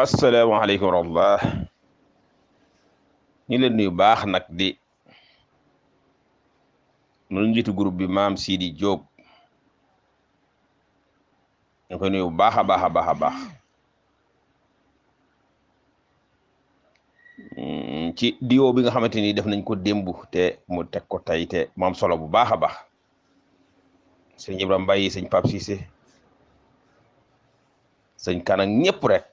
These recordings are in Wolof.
asalaamaaleykum wa rahmatulah ñu leen nuyu baax nag di nu njiitu groupe bi maam Sidi Diop ñu koy nuyu bu baax a baax a baax a baax ci diwo bi nga xamante ni def nañ ko démb te mu teg ko tey te mu am solo bu baax a baax sëñ Ibrahima Mbaye sëñ Pape Cissé sëñ Kanak ñëpp rek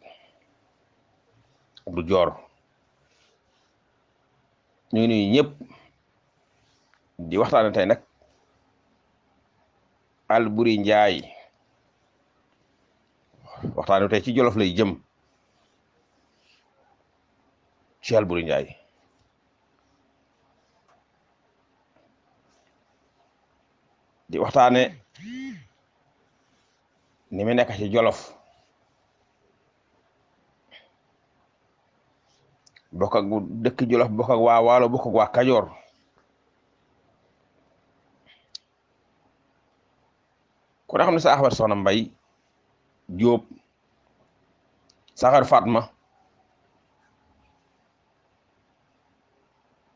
du joor ñu ngi nuyu ñëpp di waxtaane tey nag Alboury Ndiaye waxtaane tey ci Jolof lay jëm ci Alboury Ndiaye di waxtaane ni mu nekk ci Jolof bokk ak dëkk Jolof bokk ak waa Waalo bokk ak waa Kajoor ku ne xam ne sa axbar Soxna Mbay Jóob Saxar Fatma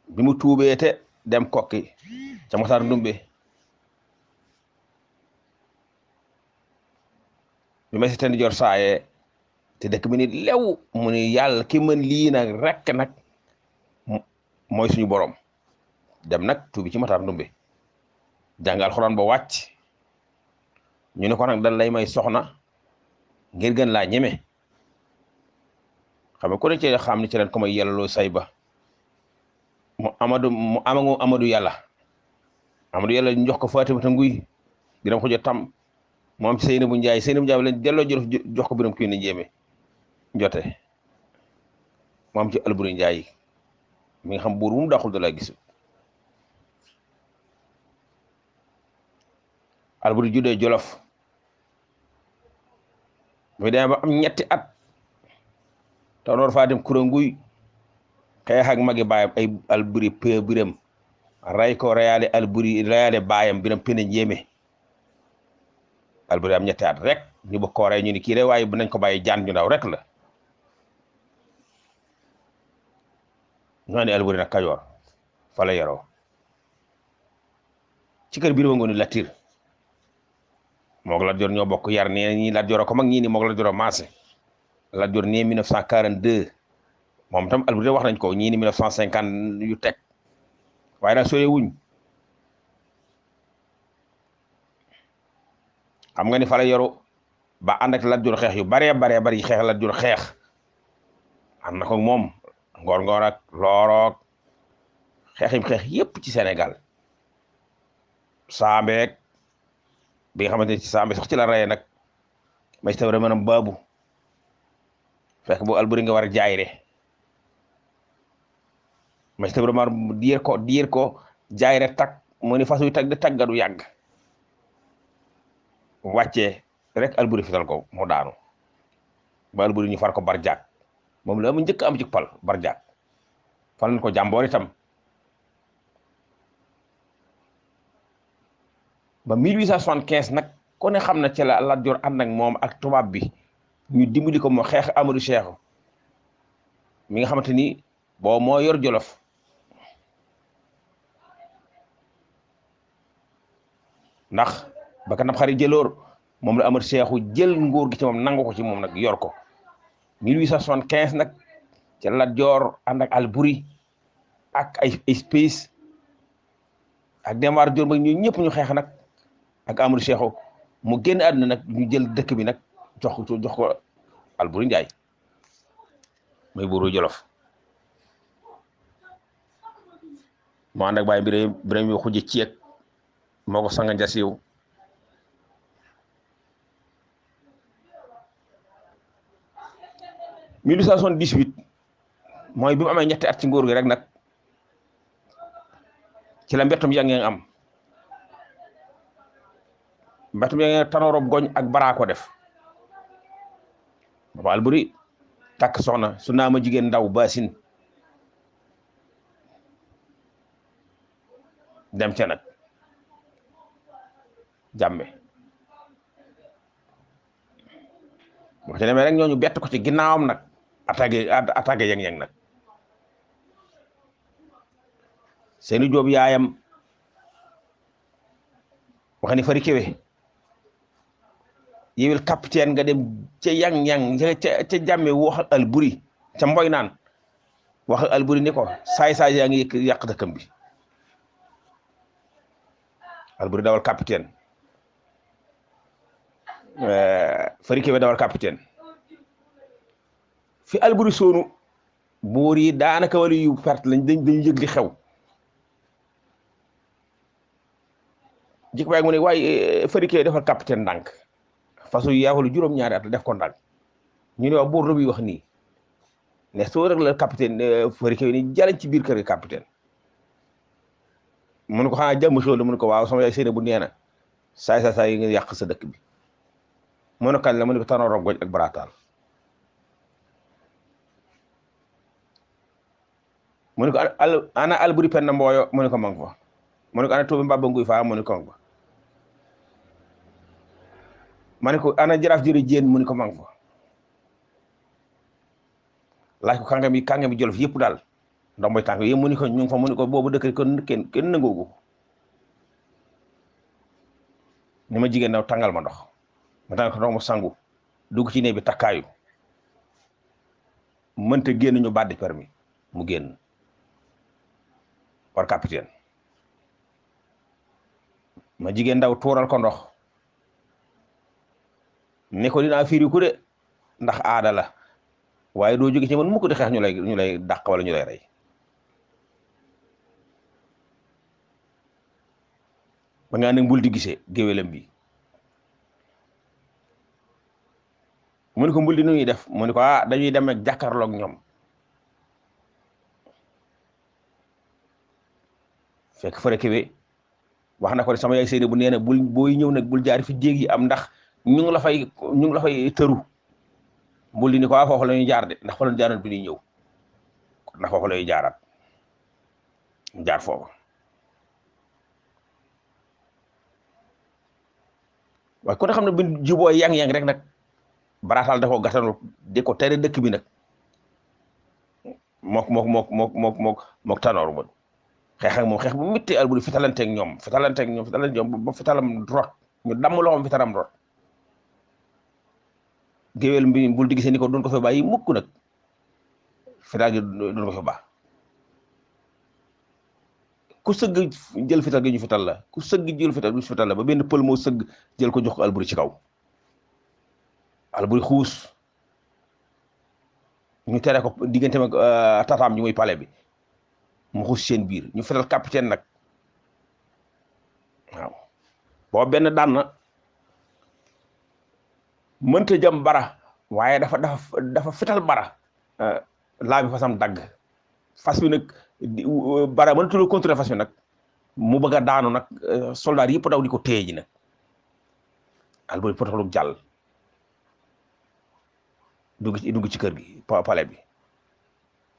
bi mu tuubee te dem kokki ca Matar Ndumbe bi may si ten jor saaye te dëkk bi ni lew mu ni yàlla ki mën lii nag rekk nag mooy suñu borom dem nag tuubi ci Matar Ndumbe jàngal Alxuraan ba wàcc ñu ne ko nag dañ lay may soxna ngir gën laa ñeme xam nga ku ne ci xam ni ci leen ko may yàllaloo say ba mu Amadou yàlla ñu jox ko Fatimata Nguy Biram Xuja Tam moom ci Seynabu Njaay lañ delloo Jolof jox ko Biram kii ni jéeme jote moom ci Alboury Ndiaye mi nga xam buur bu mu daxul da la gis Alboury juddee Jolof muy demee ba am ñetti at te door faa dem Kura Nguy xeex ak magi baayam ay Alboury pe Biram ray ko reyaale Alboury reyaale baayam Biram pene njéeme Alboury am ñetti at rek ñu bëgg koo rey ñu ni kii de waaye bu nañ ko bàyyi jaan ñu ndaw rek la ñoo ne Alboury nag Kajoor fa la yaroo ci kër Birima Ngoni Latir moog Lat Joor ñoo bokk yar nee ñi Lat Joor ko mag ñii ni moog Lat Joor maase Lat Joor nee 1942 moom tam Alboury wax nañ ko ñii ni 1950 yu teg waaye nag sore wuñ xam nga ni fa la yoru ba ànd ak Lat Joor xeex yu baree bari xeex Lat Joor xeex ànd na ko moom ngoor ak looroog xeex yépp ci Sénégal Sambeek bi nga xamante ne ci Sambe sax ci la reye nag may si tawra manam baabu fekk bu Alboury nga war a jaay de may si tawra manam diir ko jaay re tag mu ni fas yu tag de taggadu yàgg wàccee rek Alboury fital ko mu daanu ba Alboury ñu far ko barjaak moom la mu njëkk am ci pal barjaak fal nañ ko jàmboor itam ba 1875 nag ku ne xam na ci la Lat Joor ànd ak moom ak tubaab bi ñu dimbali ko moo xeex Amadou Cheikh mi nga xamante ni boo moo yor Jolof ndax ba ka nab xari jëloor moom la Amadou Cheikh jël nguur gi ci moom nangu ko ci moom nag yor ko 1875 nag ci Lat Joor ànd ak Alboury ak ay espèce ak Demba Joor ba ñu ñëpp ñu xeex nag ak Amadou Cheikh mu génn àdduna nag ñu jël dëkk bi nag jox ko Alboury Ndiaye muy buuru Jolof mu ànd ak baay Biram yu xujj ceeg moo ko sanga njasiw mille huit cent soixante-dix-huit mooy bi mu amee ñetti at ci nguur gi rek nag ci la mbettum yangeen am mbettum yangeen Tanorob Goñ ak Bara ko def booba Alboury takk soxna su naama jigéen ndaw Basin dem ca nag jàmme boo ca demee rek ñooñu bett ko ci ginnaawam nag attaqué yang nag seeni joob yaayam wax ni Fari Kebe yewel capitaine nga dem ca yang ca jàmme wax ak Alburi ca mboy naan wax ak Alburi ni ko saay yaa ngi yàq dëkkam bi Alburi dawal capitaine Fari Kebe dawal capitaine fi Alburi soonu buur yi daanaka wala yu perte lañ dañu yëg li xew jik baag mu ne waaye Fari Kebe defal capitaine ndànk façon yaawalu juróom-ñaari at def ko ndànk ñu ne waa buur bi wax nii ne soo rek la capitaine Fari Kebe ni jalañ ci biir kër gi capitaine mu ne ko xanaa jàmm xew la mu ne ko waaw sama yaay séena bu nee na saay yi nga yàq sa dëkk bi mu ne kañ la mu ne ko Tanor Goj ak Baratal mu ne ko ana Alburi Penda Mbooyo mu ne ko mang fa mu ne ko ana Toobi Mbaba Nguy Faa mu ne ko mang fa ma ne ko ana Jaraaf Jëri Jéen mu ne ko mang fa laaj ko kàngam yi Jolof yëpp daal ndomboy tànk yëpp mu ne ko ñu ngi fa mu ne ko boobu dëkk kon kenn nangoogu ni ma jigéen daw tàngal ma ndox ma tàngal ko ndox mu sangu dugg ci néeg bi takkaayu mënta génn ñu baddi permis mu génn par capitaine ma jigéen ndaw tuural ko ndox ne ko dinaa firi ku de ndax aada la waaye doo jóge ci man mukk di xeex ñu lay dàq wala ñu lay rey ba nga ne mbul di gisee géwélam bi mu ne ko mbul di nu ñuy def mu ne ko dañuy dem ak jàkkaarloog ñoom fekk Fari Kebe wax na ko sama yaay séeréer bu nee na booy ñëw nag bul jaar fi jéeg yi am ndax ñu ngi la fay tëru mbul di ni ko foofu la ñuy jaar de ndax fa la jaaroon bi ñuy ñëw ndax foofu la ñuy jaaraat jaar foofu waaye kon xam ne bi juboo yang rek nag Baratal dafa gàttanu di ko tere dëkk bi nag mook Tanor mo xeex ak moom xeex bu métti Alburi fitalanteeg ñoom ba fitalam rot ñu damm loxoom fitalam rot géwél bi bul di gisee ni ko doon ko fa bàyyi mukk nag fital gi doon ko fa baax ku sëgg jël fital gi ñu fital la ku sëgg jël fital gi ñu fital la ba benn pël moo sëgg jël ko jox ko Alburi ci kaw Alburi xuus ñu tere ko diggante mag tataam ñu muy palais bi mu xuus seen biir ñu fital capitaine nag waaw boo benn daan na mënta jëm bara waaye dafa fital bara laa bi fasam dagg fas bi nag bara mënatul contrôler fas bi nag mu bëgg a daanu nag soldat yëpp daw di ko téye ji nag Alburi potaxlu jàll dugg ci kër gi palais bi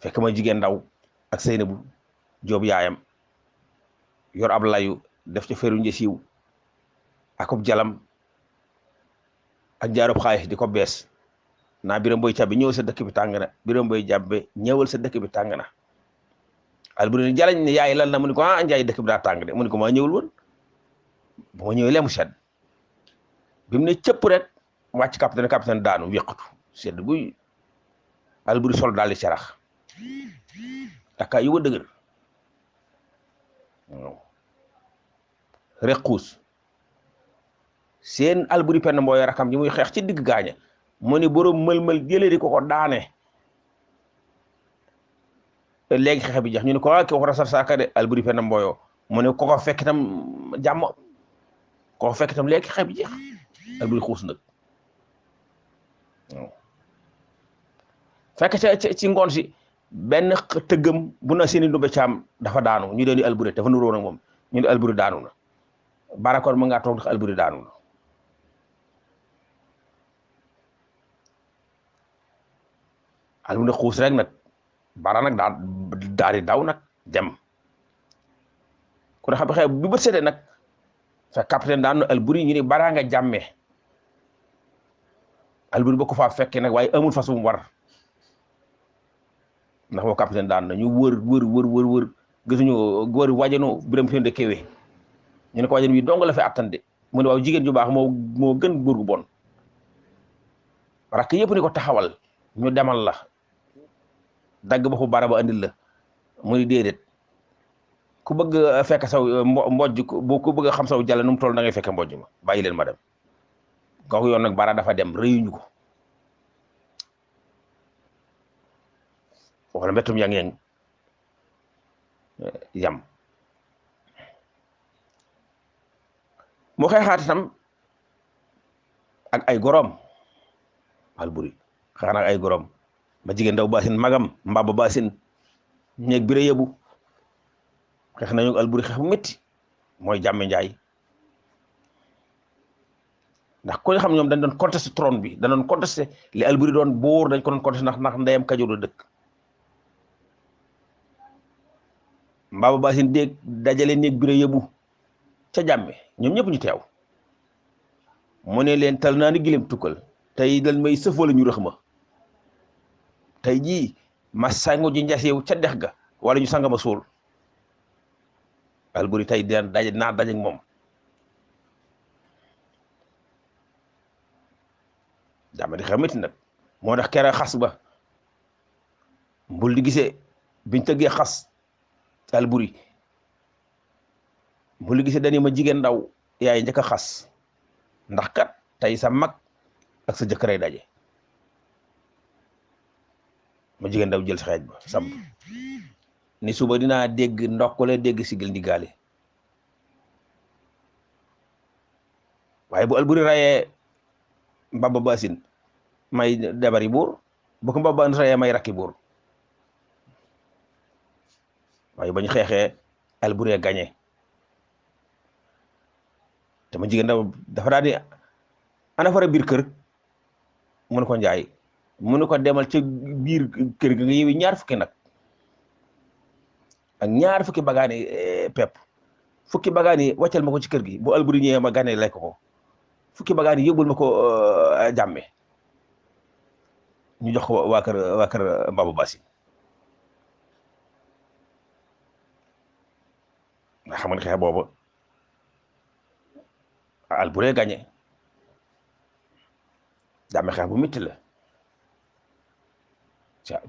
fekk ma jigéen ndaw ak Seynabu Joob yaayam yor ab layu def ca feru njësiw akub jalam ak jaarub xaalis di ko bees naa Biram Boy Cabbi ñëwal sa dëkk bi tàng na Biram Boy Jàbbe ñëwal sa dëkk bi tàng na Alburi ni jalañ ne yaay lan la mu ne ko njaay dëkk bi daa tàng de mu ne ko maa ñëwul woon bu ma ñëwee mu sedd bi mu ne cëpp rek wàcc capitaine daanu wéqatu sedd buy Alburi sol daal di carax takkaay yu wa dëgër rek xuus seen Alburi Penda Mbooyo rakam ji muy xeex ci digg gaaña mu ni borom mël-mël jëlee di ko daane léegi xeex bi jeex ñu ne ko ki wax rasar saaka de Alburi Penda Mbooyo mu ne ko fekk itam jàmm ko fekk itam léegi xeex bi jeex Alburi xuus nag fekk ci ngoon si benn tëggam bu na seeni ndumbe caam dafa daanu ñu doon Alburi dafa nuróo nag moom ñu ne Alburi daanu na barakoon ma ngaa toog ndax Alburi daanu na Alburi xuus rek nag bara nag daal di daw nag dem ku ne xam xew bi bët seetee nag fekk capitaine daanu na Alburi ñu ne bara nga jàmmee Alburi ba ko faa fekkee nag waaye amul fas mu war ndax moo capitaine daan na ñu wër gisuñu góor wajanu biram fi de kéwee ñu ne ko wajan wi dong la fi attande mu ne waaw jigéen ju baax moo gën góor gu bon rakk yëpp ni ko taxawal ñu demal la dagg ba fu bara ba andil la mu ni déedéet ku bëgg fekk saw mbojj ku bëgg xam saw jàll nu mu toll da ngay fekk mbojj ma bàyyi leen ma dem kooku yoon nag bara dafa dem rëyuñu ko wala mbettum yang-yang yam mu xeexaat itam ak ay gorom Alburi xeex na ak ay gorom ma jigéen ndaw baasin magam mbaba baasin ñeeg bire yëbu xeex nañu Alburi xeex bu métti mooy jàmme njaay ndax ko xam ñoom dañ doon contesté trône bi dañ doon contesté li Alburi doon buur dañ ko doon contesté ndax ndeyam Kajoor la dëkk mbaba baasin déeg dajale néeg bire yëbu ca jàmme ñoom ñëpp ñu teew mu ne leen tal naa ni gileem tukkal tey dañ may sëf wala ñu rëx ma tey jii ma sangu ji njaseew ca dex ga wala ñu sanga ma suul Alburi tey dina daje naa daje ak moom jàmm di xew métti nag moo tax kere xas ba mbul di gisee biñ tëggee xas Alburi mbul di gisee dañu ma jigéen ndaw yaay njëkk a xas ndax kat tey sa mag ak sa jëkkëray daje ma jigéen ndaw jël sa xeej ba samp ni suba dinaa dégg ndokkale dégg sigil ndigaale waaye bu Alburi rayee mbaba basin may debari buur bu ko mbaba rayee may rakki buur waaye bañ xeexee Alburi gañe te ma jigéen ndaw dafa daal di ana fara biir kër mu ne ko njaay mu ne ko demal ca biir kër ga nga yewi ñaar fukki nag ak ñaar fukki bagaani pepp fukki bagaani wàccal ma ko ci kër gi bu Alburi ñëwee ma gane lekk ko fukki bagaani yóbbul ma ko jàmme ñu jox ko waa kër mbaba basi nga xam nga xeex boobu Alburi gañe jàmme xeex bu métti la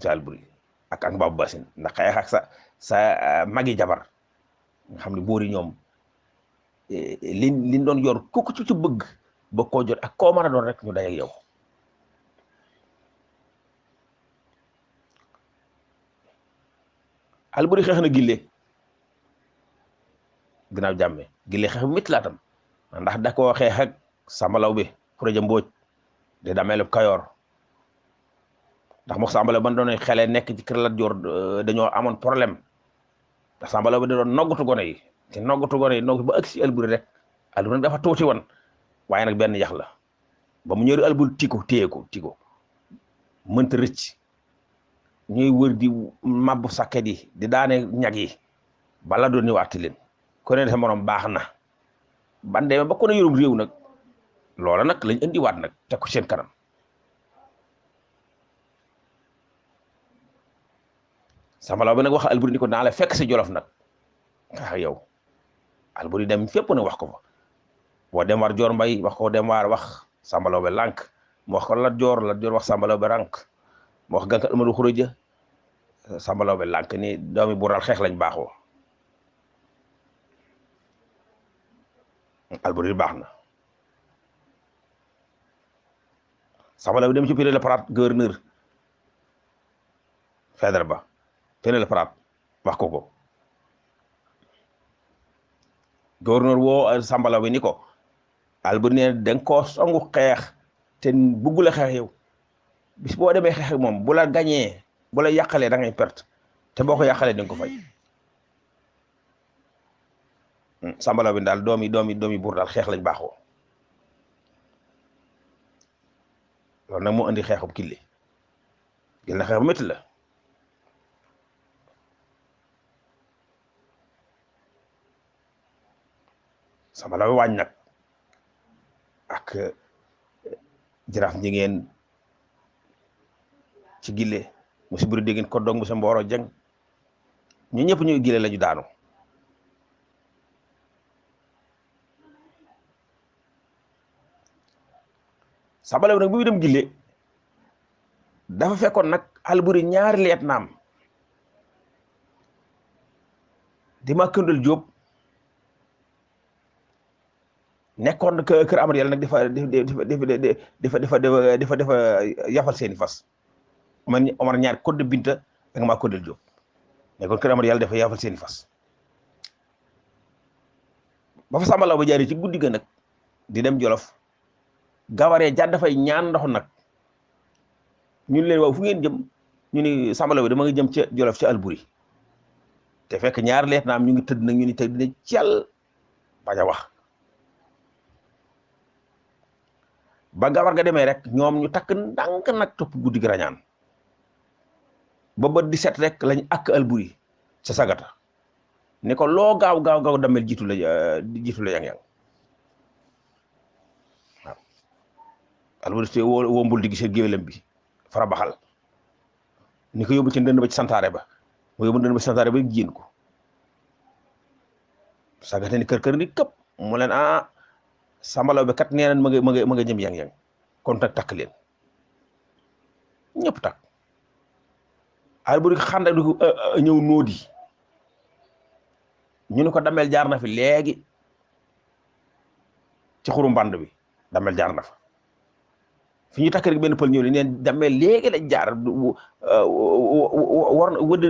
ca Alburi ak mbaba basin ndax xeex ak sa magi jabar nga xam ne boori ñoom liñ doon yor ku ci bëgg ba koo jot ak koo mën a doon rek ñu day ak yow Alburi xeex na gille ginnaaw jàmme gille xeex bu métti laa tam ndax da koo xeex ak sambalaw bi Xureja Mbooj de dameelub Kayoor ndax mook sambalaw ban doon xele nekk ci kër Lat Joor dañoo amoon problème ndax sambalaw bi da doon noggatu gone yi te noggatu gone yi noggatu ba ëgg si Alburi rek Alburi nag dafa tuuti woon waaye nag benn yax la ba mu ñëwee Alburi téye ko mënta rëcc ñuy wër di mabbu sakket yi di daane ñag yi bala doon ñëw àtti leen ko ne defe morom baax na ban demee ba ko ne yorum réew nag loola nag lañ indiwaat nag teg ko seen kanam sambalaw bi nag wax Alburi ni ko naa la fekk si Jolof nag yow Alburi dem fépp nag wax ko fa boo dem war Joor Mbay wax ko dem waar wax sambalaw be lànk mu wax ko Lat Joor wax sambalaw be rànk mu wax gànka Amadu Xureja sambalaw be lànk ni doomi buural xeex lañ baaxoo Alburi baax na sambalaw bi dem ci Pinet-Laprade gouverneur Faidherbe ba Pinet-Laprade wax ko gouverneur woo sambalaw bi ni ko Alburi ne danga koo songu xeex te bëggula xeex yow bis boo demee xeex moom bu la gañee bu la yàqalee da ngay perte te boo ko yàqalee da nga ko fay sambalaw bi daal doomi buur daal xeex lañ baaxoo loolu nag moo andi xeexub Kille gil na xeex bu métti la sambalaw bi waañ nag ak jaraaf njigéen ci Gille musi buri dégg ko dong musa Mboro Jeng ñu ñëpp ñuy gile lañu daanu Samba Laobé nag bi mu dem gile dafa fekkoon nag Alburi ñaari leet naam di ma këndal Jóob nekkoon kër Amar Yàlla nag dafa yafal seeni fas man Omar ñaar Kodde Binta ak maa Kodde Jóob nekkoon kër Amar Yàlla dafa yafal seeni fas ba fa Samba Laobé jaaree ci guddi ga nag di dem Jolof gawaree jàdd dafay ñaan ndox nag ñun leen waaw fu ngeen jëm ñu ni Samba Laobé dama nga jëm ca Jolof ca Alburi te fekk ñaar leet naam ñu ngi tëdd nag ñu ni tëdd dina cel bañ a wax ba gawar ga demee rek ñoom ñu takk ndànk nag topp guddi gi rañaan ba bët di set rek lañ ak Alburi sa sagata ni ko loo gaaw damel jiitu la yang-yang waaw Alburi te woo mbul di gisee géwélam bi fara baxal ni ko yóbbu ci ndënd ba ci santaare ba mu yóbbu ndënd ba ci santaare ba jiin ko sagata ni kër ni këpp mu leen Samba Laobé kat nee nañ ma nga jëm yang-yang kon takk leen ñëpp takk Alburi xanda di ko ñëw nóodi ñu ne ko damel jaar na fi léegi ci xuru mband bi damel jaar na fa fi ñu takk rek benn pël ñëw ne neen damel léegi lañ jaar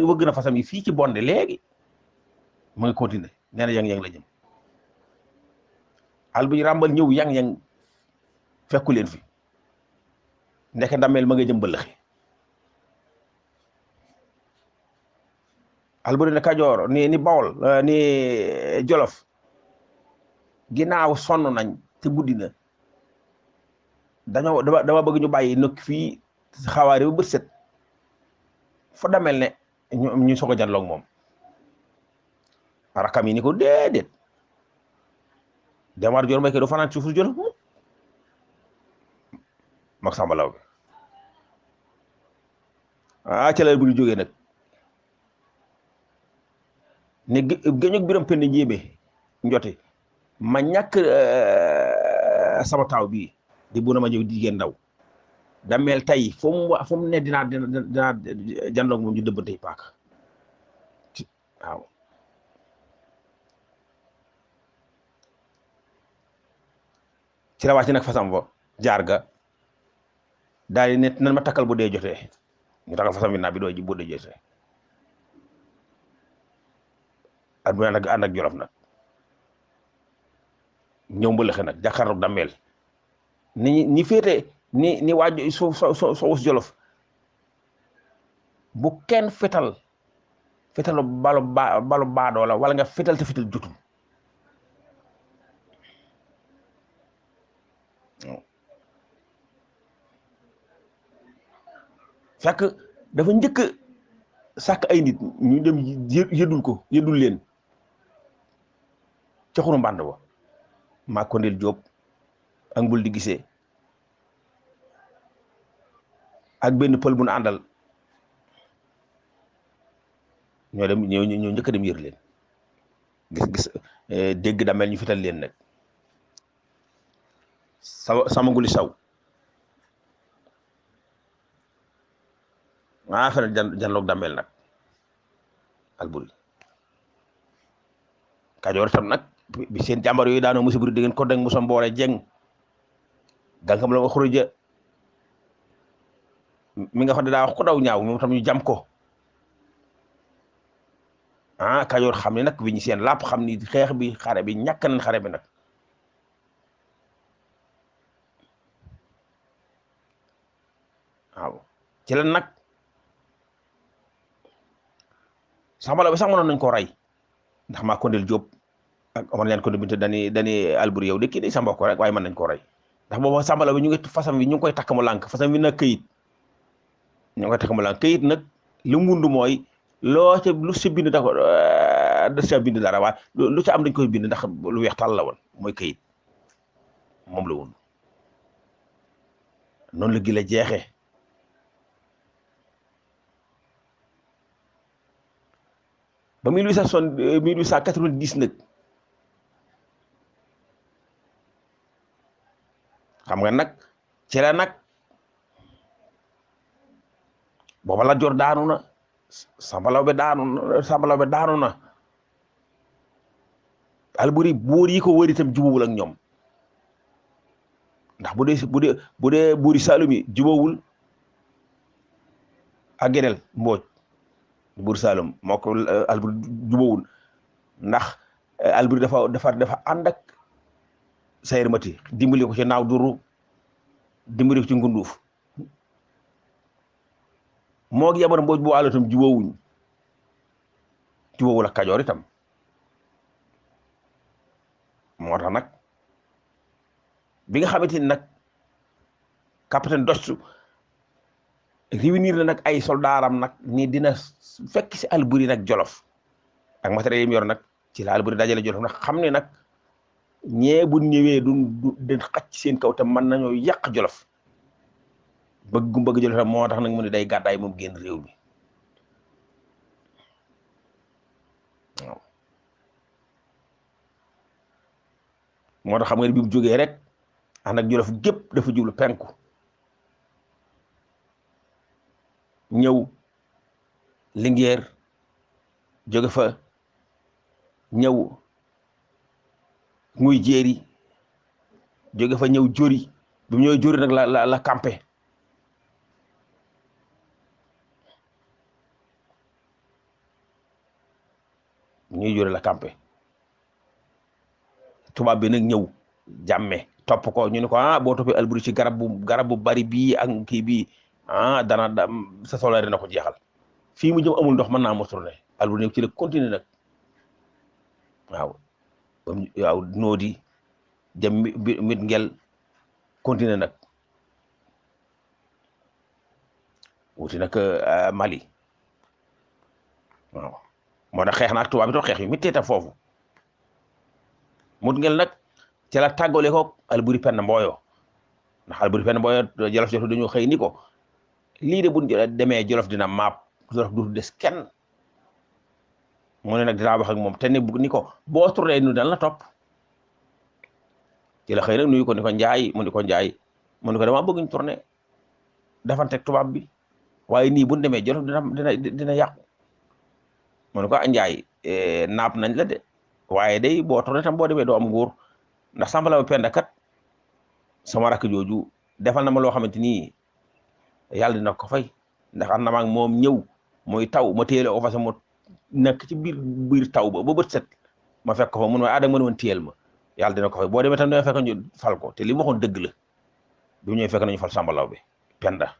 wëgg na fasam yi fii ci bonde léegi mu ngi continuer nee na yang-yang la jëm Alburi ràmbal ñëw yang-yang fekku leen fi ndeke damel ma nga jëm bëllëxi Alburi ne Kajoor ni Bawol ni Jolof ginnaaw sonn nañ te guddi na dama bëgg ñu bàyyi nëkk fii xawaari ba bët set fa damel ne ñu soog a janloog moom rakam yi ni ko déedéet Demba Joor Mbay ke doo fanaan ci suuf Jolof mag Samba Laobé ca la Alburi jógee nag ne géñog Biram Penda Njéeme njote ma ñàkk sama taaw bii di bu na ma ñëw jigéen ndaw damel tey fu mu ne dinaa janloog moom ñu dëbbantey paaka waaw ci la wàcc nag fasam fa jaar ga daal di ne nan ma takkal bu dee jotee ñu takkal fasam bi naa bi doo ji bu dee jotee at bu ànd ak Jolof nag ñëw mbëlëxe nag jàkkaarloog damel ni féete ni waaj sowus Jolof bu kenn fetal balu baadoo la wala nga fetal te fetal jotul fekk dafa njëkk sàkk ay nit ñu dem yëdul leen ca xuru mbànd ba maa Kondel Jóob ak mbul di gisee ak benn pël bu nu àndal ñoo njëkk a dem yër leen gis dégg damel ñu fital leen nag sama nguli saw feneen janloog damel nag Alburi Kajoor tam nag bi seen jàmbar yooyu daanoo musi buri dégg ko deng musa Mboore Jeng gànkam la ma xuruja mi nga xam ne daa wax ko daw ñaaw moom tam ñu jam ko Kajoor xam ne nag bi ñu seen làpp xam ni xeex bi xare bi ñàkk nañ xare bi nag waaw ci la nag Samba Laobé sax mënoon nañ koo rey ndax maa Kondel Jóob ak Omar Ñaan Kondel Binta dani Alburi yow de kii day sa mbokk rek waaye mën nañ koo rey ndax boobu Samba Laobé ñu ngi fasam bi ñu ngi koy takk mu lànk fasam bi nag këyit ñu ngi koy takk mu lànk këyit nag li mu wund mooy loo ca lu si bind da ko da sa bind dara waaye lu ca am dañ koy bind ndax lu weex tàll la woon mooy këyit moom la wund noonu la gi la jeexee ba 1890 nag xam nga nag ci la nag booba Lat Joor daanu na Samba Laobé daanu na Alburi buur yi ko wër itam jubawul ak ñoom ndax bu dee buuri Saalum yi jubawul ak Gédel Mbooj buur Saalum moo ko Alburi jubawul ndax Alburi dafa ànd ak Sayar Mati dimbali ko ci naaw duru dimbali ko ci ngunduuf moo gi Yamar Mbooj bu Waalo itam jubawul ak Kajoor itam moo tax nag bi nga xamante ni nag capitaine Dostu réunir na nag ay soldaaram nag ni dina fekk si Alburi nag Jolof ak matériel yi mu yor nag ci la Alburi dajale Jolof nag xam ne nag ñee bu ñëwee du xacc seen kaw te mën nañoo yàq Jolof bëgg Jolof moo tax nag mu ne day gàddaay moom génn réew mi waaw moo tax xam nga ne bi mu jógee rek ànd ak Jolof gépp dafa jublu penku ñëw Linguère jóge fa ñëw nguy jéeri jóge fa ñëw Jori bi mu ñëw Jori nag la campé ñuy Jori la campé tubaab bi nag ñëw jàmme topp ko ñu ne ko boo toppee Alburi ci garab bu bari bii ak kii bii dana sa soxla dina ko jeexal fii mu jëm amul ndox mën naa motourné Alburi nag ci la continuer nag waaw noodi dem mit ngel continuer nag wuti nag Mali waaw moo tax xeex naag tubaab bi to xeex yu mittee ta foofu mut ngel nag ci la tàggale ko Alburi Penda Mboyo ndax Alburi Penda Mboyo Jolof dañoo xëy ni ko lii de bu demee Jolof dina maap Jolof du des kenn mu ne nag dinaa wax ak moom te ni ko boo tourné nu dal la topp ci la xëy nag nuyu ko ni ko njaay mu ni ko njaay mu ni ko dama bëgg ñu tourné defanteeg tubaab bi waaye nii bu ñu demee Jolof dina yàqu mu ni ko njaay naap nañ la de waaye day boo tourné tam boo demee doo am nguur ndax Samba Laobé Penda kat sama rakk jooju defal na ma loo xamante ni yàlla dina ko fay ndax am na ma ak moom ñëw muy taw ma téye ko fa mu nekk ci biir taw ba bët set ma fekk ko fa mun ma Adama mën woon téyel ma yàlla dina ko fay boo demee tam dina fekk ñu fal ko te li mu waxoon dëgg la du ñëwee fekk nañu fal Samba Laobé Penda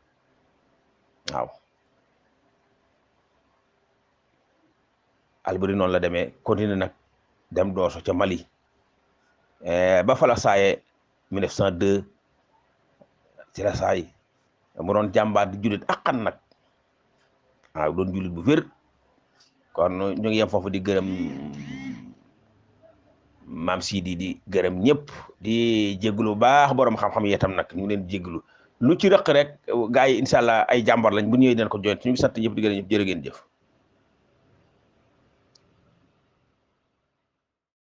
waaw Alburi noonu la demee continuer nag dem dooso ca Mali ba fa la saaye 1902 ci la saay mu doon jàmbaar di jullit akkan nag waaw doon jullit bu wér kon ñu ngi yem foofu di gërëm maam Sidi di gërëm ñëpp di jégalu baax borom xam-xam yi itam nag ñu ngi leen di jégalu lu ci rëq rek gaa yi incha allah ay jàmbar lañ bu ñëwee dinañ ko joxe ñu ngi sant ñëpp di gërëm ñëpp jërë ngeen jëf.